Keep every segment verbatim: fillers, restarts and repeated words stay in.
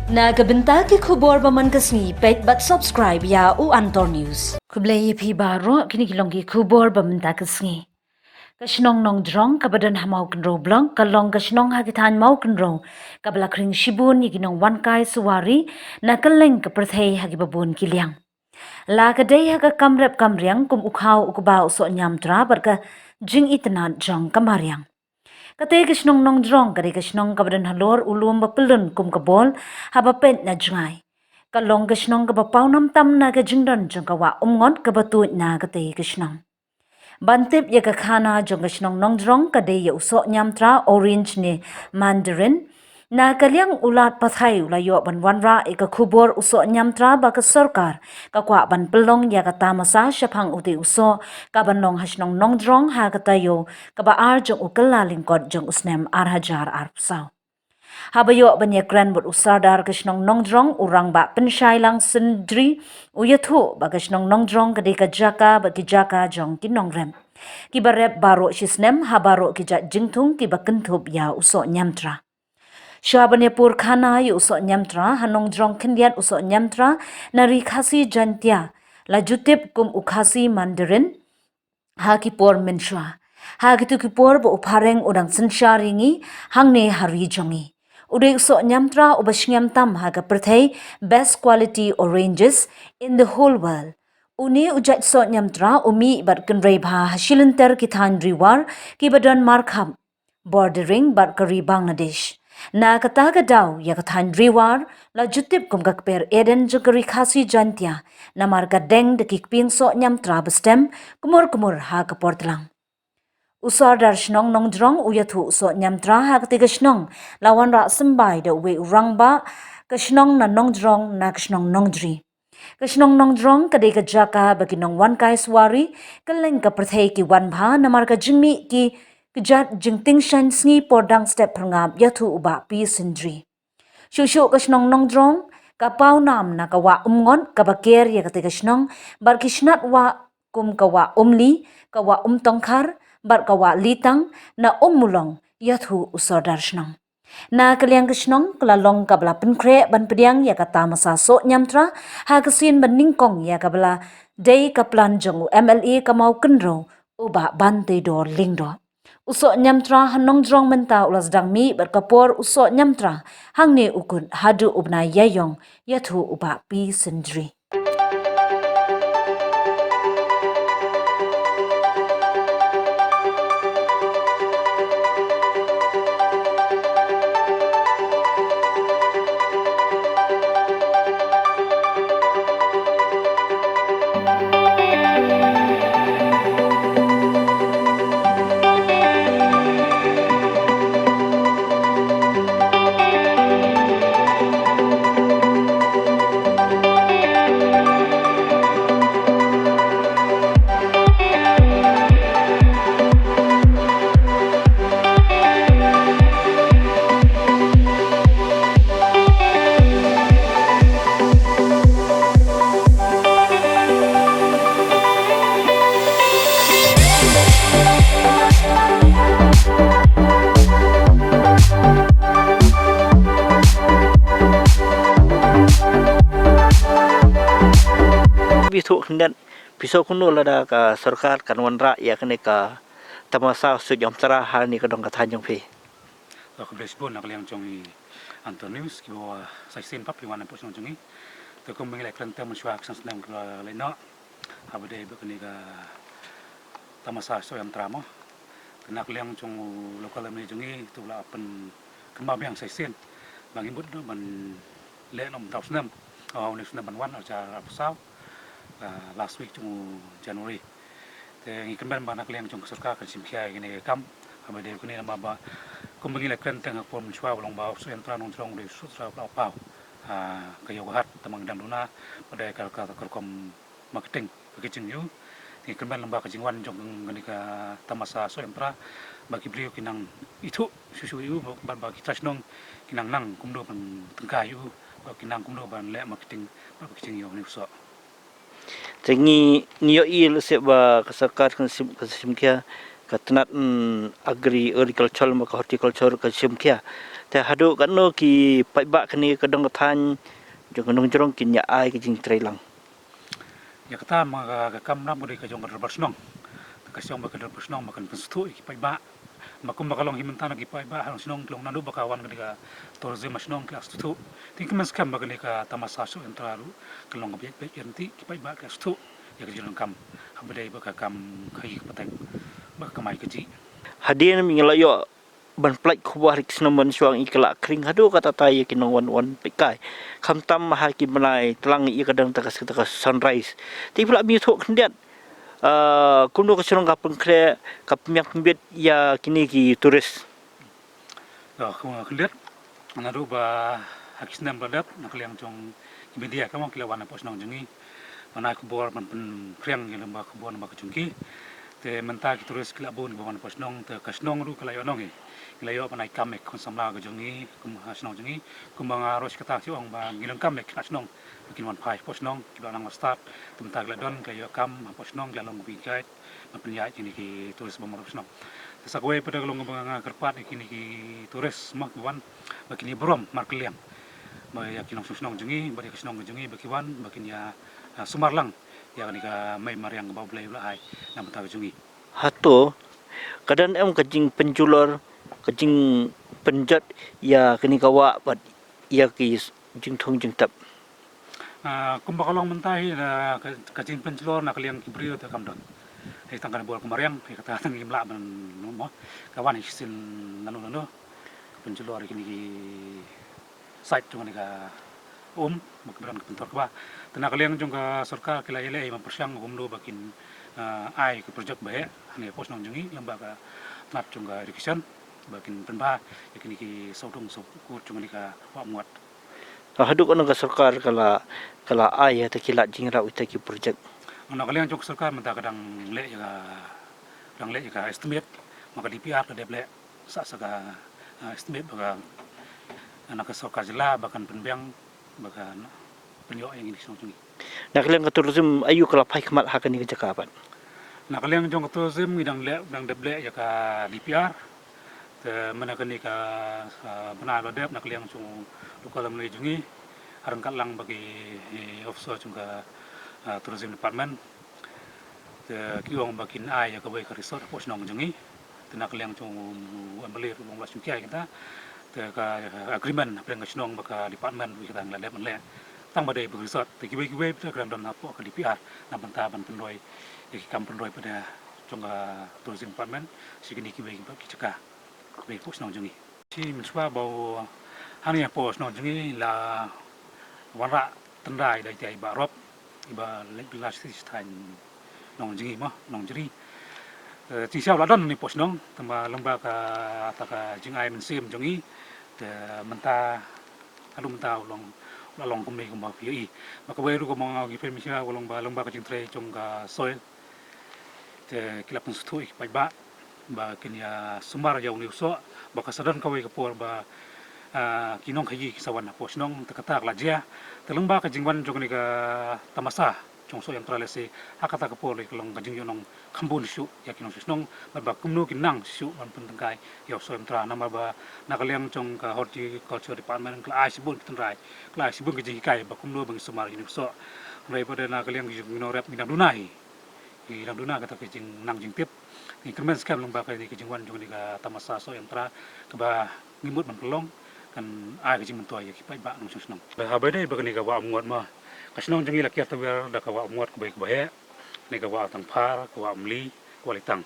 Na ka bynta ki khubor ba man ka sngi, peit bad subscribe ïa u Antor News. Khublei ïa phi baroh, kine ki long ki khubor ba mynta ka sngi. Ka shnong Nongjrong kaba don ha Mawkynrew Block, ka long ka shnong ha ki thaiñ Mawkynrew kaba la khring shibun ïa ki nongwan kai suwari na kylleng ka pyrthei ha kiba bun ki liang. La ka dei ha ka kam rep kam riang kum u khaw u kba u soh niamtra bad ka jingitynnad jong ka mariang. Kata ka shnong Nongjrong ka dei ka shnong kaba don halor u lum ba pyllun kum ka bol haba peit na jngai. Ka long ka shnong kaba pawnam tam na ka jingdon jong ka wah umngot kaba tuid na kata ka shnong. Ban tip ïa ka khana jong ka shnong Nongjrong ka dei ïa u soh niamtra orange ne mandarin. Na ka liang u Lad Pathai u la ïoh ban wanrah ïa ka khubor u soh niamtra ba ka sorkar ka kwah ban pynlong ïa ka tamasa shaphang uta u soh kaban long ha shnong Nongjrong ha ka taïew kaba ar jong u Kyllalyngkot jong u snem ar hajar arphew saw. Haba ïoh ban ïakren bad u Sordar ka shnong Nongjrong, u Rangbah Pynshailang Syndri, u ïathuh ba ka shnong Nongjrong ka dei ka jaka bad ki jaka jong ki nongrep kiba rep baroh shi snem ha baroh ki jait jingthung kiba kynthup ïa u soh niamtra. Sha ban ïapur khana ïa u soh niamtra ha Nongjrong khyndiat u soh niamtra na Ri Khasi Jaintia la ju tip kum u Khasi Mandarin ha ki por mynshuwa. Ha kito ki por ba u phareng u dang synshar ïa ngi hangne ha ri jong ngi. U dei u soh niamtra uba shngiam tam ha ka pyrthei, best quality oranges in the whole world. Une u jait soh niamtra u mih bad kynrei bha ha shilynter ki thaiñ Ri War kiba don markhap bordering bad ka ri Bangladesh. Na kata ka daw ïa ka thaiñ Ri War la ju tip kum ka kper Eden jong ka Ri Khasi Jaintia namar ka deng da ki kpieng soh niamtra ba stem kmur kmur ha ka por tlang. U Sordar shnong Nongjrong u ïathuh u soh niamtra ha kata ka shnong la wanrah symbai da uwei u rangbah ka shnong na Nongjrong na ka shnong Nongjri. Ka shnong Nongjrong ka dei ka jaka ba ki nongwan kai suwari kylleng ka pyrthei ki wan bha namar ka jingmih ki kjat jingtieng shaiñ sngi por dang step phyrngap, ïathuh u Bah P Syndri. Shuh shuh ka shnong Nongjrong ka pawnam na ka wah umngot kaba ker ïa kata ka shnong bad ki shnat wah kum ka wah Umli, ka wah Umtongkhar bad ka wah Litang na Ummulong, ïathuh u Sordar shnong. Na ka liang ka shnong ka la long kaba la pynkhreh ban pdiang ïa ka tamasa soh niamtra ha ka sien ba nyngkong ïa kaba la dei ka plan jong u M L A ka Mawkynrew u Bah Banteidor Lyngdoh. U soh niamtra ha Nongjrong mynta u la sdang mih bad ka por u soh niamtra hangne u kut haduh u bnai Ïaïong, ïathuh u Bah P Syndri. Phi thuh khyndiat, phi sngew kumno lada ka sorkar kan wanrah ïa kane ka tamasa soh niamtra ha kane ka dong ka thaiñ jong phi? To, khublei shibun na ka liang jong i Antor News, kiba wan sa shisien pat phi wan hapoh shnong jong ngi. To, kumba ngi la kren te mynshuwa ka snem kaba la leit noh, haba dei bad kane ka tamasa soh niamtra mo. Te na ka liang jong u local M L A jong ngi, te u la pynkynmaw biang sa shisien ba ngim bud noh ban leh noh mynta u snem, oh, une u snem ban wan, ar hajar arphew saw, ah, last week jong u January. Te ngi kyrmen ba na ka liang jong ka sorkar kan shim khia ïa kane ka kam. Haba dei kane namar ba kumba ngi la kren tang ha ka por mynshuwa ba long ba u soh niamtra Nongjrong u dei u soh niamtra ba la paw ha ka ïew ka hat, tang ba dang duna ba dei ka, ka, ka rukom marketing, packaging ïa u. Ngi kyrmen lyngba ka jingwan jong kane ka tamasa soh niamtra ba ki briew kin nang ithuh shuh shuh ïa u, bad ba ki trai shnong kin nang nang kumno ban tyngkai ïa u, bad kin nang kumno ban leh marketing bad packaging ïa une u soh. Te ngi, ngi ïohi lehse ba ka sorkar kan shim, kan shim khia, ka tnat, mm, agri-, agriculture, ma ka horticulture ka shim khia. Te haduh katno ki paidbah kane ka dong ka thaiñ jong ka nongjrong kin ïa ai ka jingtrei lang. Ïa kata ma ka, ka kam nang ka dei ka jong ka dorbar shnong. Ka shnong ba ka dorbar shnong ba kan pynsngewthuh ïa ki paidbah. Ma kumba ka long hi mynta na ki paidbah ha shnong ki long naduh ba ka wan ka dei ka tourism ha shnong ki la sngewthuh. Te ki men skhem ba kane ka tamasa soh yatra ruh ka long ka biang biang ïa ki paidbah ki la sngewthuh ïa ka jingdonkam. Haba dei ba ka kam khaïi ka pateng ba ka kamai kajih. Hadien ba ngi la ïoh ban pynlait khubor ha ki snem mynshuwa ngi ka la khring haduh katta katta ïa ki nongwan wan peit kai. Khamtam ha ki bnai tlang ïa ka dang ta ka, ta ka sunrise. Te phi lah ban ïathuh khyndiat, ah, kumno ka shnong ka pynkhreh, ka pynbiang pynbit ïa kine ki tourist. Ïa, kumno khyndiat, naduh ba ha ki snem ba la dep na ka liang jong ki media ka mo ki la wan hapoh shnong jong ngi. Ban ai khubor ban pynphriang ïa lem bad khubor lem bad ka jong ki. Te mynta ki tourist ki la bun kiba wan hapoh shnong, te ka shnong ruh ka la ïoh nong hi. Ki la ïoh ban ai kam ïa ki khun samla ka jong ngi, kum ha shnong jong ngi. Kumba nga ruh shi katta shu ong ba ngi donkam ïa ki khynnah shnong ba kin wan phai hapoh shnong, kiba nang la stad. Te mynta ki la don, ki la ïoh kam hapoh shnong, ki la long kiba guide ban pynïaid ïa kine ki tourist ba wan hapoh shnong. Te sa kawei pat ka long ba nga kyrpad ïa kine ki tourist mo kiba wan ba kin ïa burom markylliang ba ïa ki nongshong shnong jong ngi bad ïa ka shnong ka jong ngi ba ki wan ba kin ïa, ah, sumar lang ïa kane ka mei mariang kaba U Blei u la ai na bynta ka jong ngi. Hato ka don em ka jingpynjulor, ka jingpynjot ïa kane ka wah bad ïa ki jingthung jingtep? Ah, kumba ka long mynta hi na ka, ka jingpynjulor na ka liang ki briew te kam don. Hi tang ka bor ka mariang, hi kata tang ngim lah ban, mo, ka wan hi shisien nano nano. Ka pynjulor hi kine ki site jong kane ka um, ba ki briew ka pyntor kaba. Te na ka liang jong ka sorkar ki la ïaleh hi ban pyrshang kumno ba kin, ah, ai ka project ba heh, hangne hapoh shnong jong ngi, lem bad ka tnat jong ka education, ba kin pynbha ïa kine ki sawdong sawkur jong kane ka wah Umngot. Haduh katno ka sorkar ka la, ka la ai ïa ta ki lad jingïarap ïa ta ki project? Na ka liang jong ka sorkar mynta ka dang leh ïa ka, dang leh ïa ka estimate, ma ka D P R ka dep leh sa, sa ka, ah, estimate ba ka, na ka sorkar jylla ba kan pynbiang, ba kan pynïoh ïa ngi ki shnong jong ngi. Na ka liang ka tourism aïu ka la phai khmat ha kane ka jaka pat? Na ka liang jong ka tourism ngi dang leh, dang dep leh ïa ka D P R. Te mynta kane ka, ah, bnai ba la dep na ka liang jong u local M L A jong ngi, ha ryngkat lang bad ki, eh, officer jong ka, ah, tourism department. Te ki ong ba kin ai ïa kawei ka resort hapoh shnong jong ngi. Te na ka liang jong u M L A ruh u ong ba la shim khia ïa kata. Te ka, ah, agreement hapdeng ka shnong bad ka department ruh ïa kata ngi la dep ban leh. Tang ba dei ba ka resort. Te kiwei kiwei pat ka dang don hapoh ka D P R na bynta ban pynroi ïa ki kam pynroi pat jong ka tourism department sha kine kiwei pat ki jaka. Ba hapoh shnong jong ngi. Shi mynshuwa ba u hangne hapoh shnong jong ngi la wanrah tynrai da ita i Bah Rop, iba leit bylla shi thaiñ Nongjri mo, Nongjri. Eh, jingshisha u la don hangne hapoh shnong, tangba lyngba kata ka jingai mynsiem jong ngi, te mynta, haduh mynta u long, u la long kumne kumba phi ïohi. Bad kawei ruh kumba nga ong ïa phi mynshuwa u long ba lyngba ka jingtrei jong ka soil. Te ki la pynsngewthuh ïa ki paidbah ba kin ïa sumar ïa une u soh, ba ka sa don kawei ka por ba, ah, ki nongkhaïi ki sa wan hapoh shnong, te kata ka la jia. Te lyngba ka jingwan jong kane ka tamasa jong u soh Yamtra lehse ha kata ka por lei ka long ka jingïohnong kham bun shuh ïa ki nongshong shnong, bad ba kumno kin nang shuh ban pyntyngkai ïa u soh Yamtra, namar ba na ka liang jong ka Horticulture Department ka la ai shibun ki tynrai, ka la ai shibun ki jinghikai ba kumno ban sumar ïa une u soh. Hynrei pat na ka liang ki jong ki nongrep ngi dang duna hi. Ki dang duna kata ka jingnang jingtip. Ngi kyrmen skhem lyngba kane ka jingwan jong kane ka tamasa soh Yamtra kaba ngi mut ban pynlong kan ai ka jingmyntoi ïa ki paidbah nongshong shnong. Haba ïadei bad kane ka Wah Umngot mo, ka shnong jong ngi la kiar tawiar da ka Wah Umngot kaba, kaba heh, kane ka Wah Tangphar, ka Wah Umli, ka Wah Litang.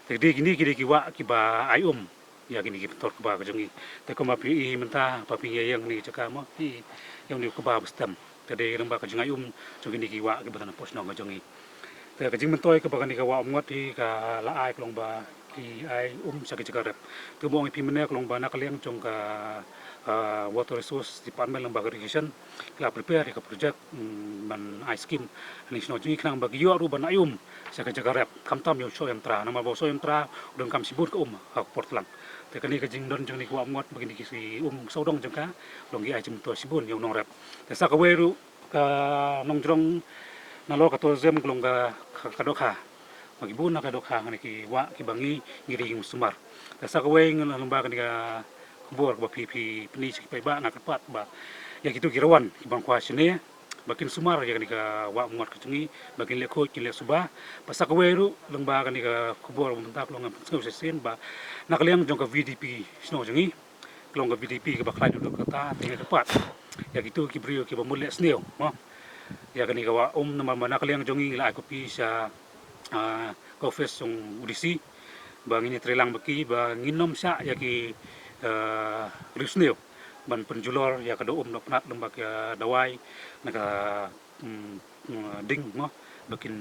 Te dei kine ki dei ki wah kiba ai um ïa kine ki pyntor kba ka jong ngi. Te kumba phi ïohi mynta ba phi ïeng ha kane ka jaka mo, phi ïohi ïa une u kba ba stem. Te dei lyngba ka jingai um jong kine ki wah kiba don hapoh shnong ka jong ngi. Te ka jingmyntoi kaba kane ka Wah Umngot hi ka la ai ka long ba ki ai um sha ki jaka rep. Te kumba ong ïa phi mynne ka long ba na ka liang jong ka, ah, Water Resource Department lyngba ka irrigation ki la prepare ïa ka project, mm, ban ai skim ha kane ka shnong jong ngi khnang ba ki ïoh ruh ban ai um sha ka jaka rep, khamtam ïa u soh Yamtra, namar ba u soh Yamtra u donkam shibun ka um ha ka por tlang. Te kane ka jingdon jong kane ka Wah Umngot bad kine ki um sawdong jong ka long ki ai jingmyntoi shibun ïa u nongrep. Te sa kawei ruh ka nongjrong nalor ka tourism ka long ka, ka, ka dohkha. Ba ki bun na ka dohkha kane ki wah kiba ngi ngi ri ngi sumar. Te sa kawei ngan lyngba kane ka khubor kaba phi phi pyni sha ki paidbah nga kyrpad ba ïa kitu ki rwan kiban kwah shane ba kin sumar ïa kane ka wah umngot ka jong ngi ba kin leh khuid kin leh suba. Ba sa kawei ruh lyngba kane ka khubor ba mynta ka long ngan pynsngew shisien ba na ka liang jong ka V D P shnong jong ngi ka long ka V D P kaba khlaiñ duk kata te nga kyrpad ïa kitu ki briew kiba mut leh sniew mo ïa kane ka wah um namar ba na ka liang jong ngi la ai kopi sha ah, ka office jong U D C ba ngin ïatreilang bad ki ba ngin ym shah ïa ki ah, riewsniew ban pynjulor ïa ka doh um doh pnat lyngba ka dawai na ka mm, mm, ding mo ba kin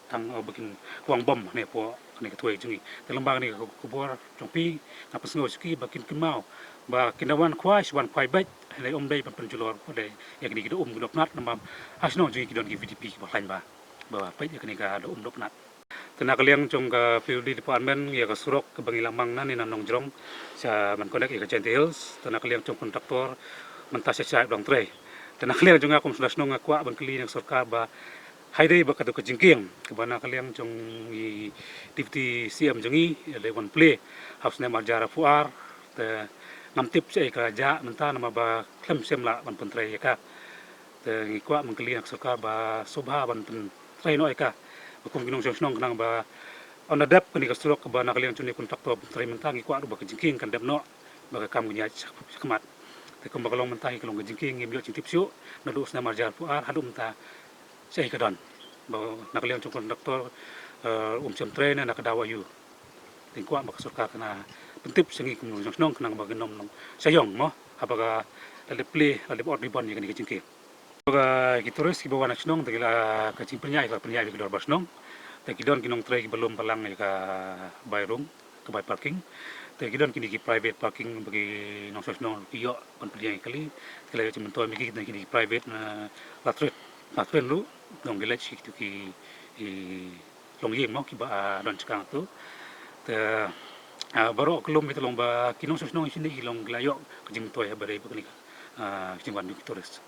tang ba kin wang bom ne po ne ka thuai jong ngi. Te lyngba kane ka khubor jong phi nga pynsngew sha ki ba kin kynmaw ba kin da wan khwai sha wan khwai beit ne um dei ban pynjulor ko dei ïa kine ki doh um ki doh pnat namar ha shnong jong ngi ki don ki V D P kiba khlaiñ ba ba peit ïa kane ka doh um doh pnat. Te na ka liang jong ka P W D department ïa ka surok kaba ngi la mang na ne na Nongjrong sha ban connect ïa ka Jaintia Hills. Te na ka liang jong kontraktor mynta sha sha dang trei. Te na ka liang jong nga kum shnong nga kwah ban kylli na ka sorkar ba hai dei ba katu ka jingkieng kaba na ka liang jong i Deputy C M jong ngi ïa dei wan plie ha u snem arhajar arphew ar. Te ngam tip sha ïa ka jah mynta namar ba khlem shem lah ban pyntrei ïa ka. Te ngi kwah ban kylli na ka sorkar ba sngewbha ban pyntrei noh ïa ka ba kum ki nongshong shnong khnang ba ynda dep kane ka surok kaba na ka liang jong ne kontraktor pyntrei mynta ngi kwah ruh ba ka jingkieng kan dep noh ba ka kam kan ïaid shakhmat. Te kumba ka long mynta hi ka long ka jingkieng ngim ïoh jingtip shuh naduh u snem arhajar arphew ar haduh mynta sha hi ka don ba na ka liang jong kontraktor um shem trei ne na ka daw aïu. Te ngi kwah ba ka sorkar kan pyntip sha ngi kum nongshong shnong khnang ba ngin ym long sha ïong mo haba ka la dep plie la dep ot ribon ïa kane ka jingkieng. Ba ki tourist kiba wan na shnong te ki la ka jingpynïaid ka la pynïaid ïa ki dorbar shnong. Te ki don ki nongtrei kiba lum balang ïa ka bai rung ka bai parking. Te ki don kine ki private parking ba ki nongshong shnong ki ïoh ban pynïaid ïa kali. Te ki la ïoh jingmyntoi ïa ki kine ki private na la tret la tret ruh dong ki leit shi kitu ki longïing mo kiba don shkang tu. Te baroh ka lum ïa ka long ba ki nongshong shnong shane ki long ki la ïoh ka jingmyntoi haba dei ba kane ka jingwan jong ki tourist.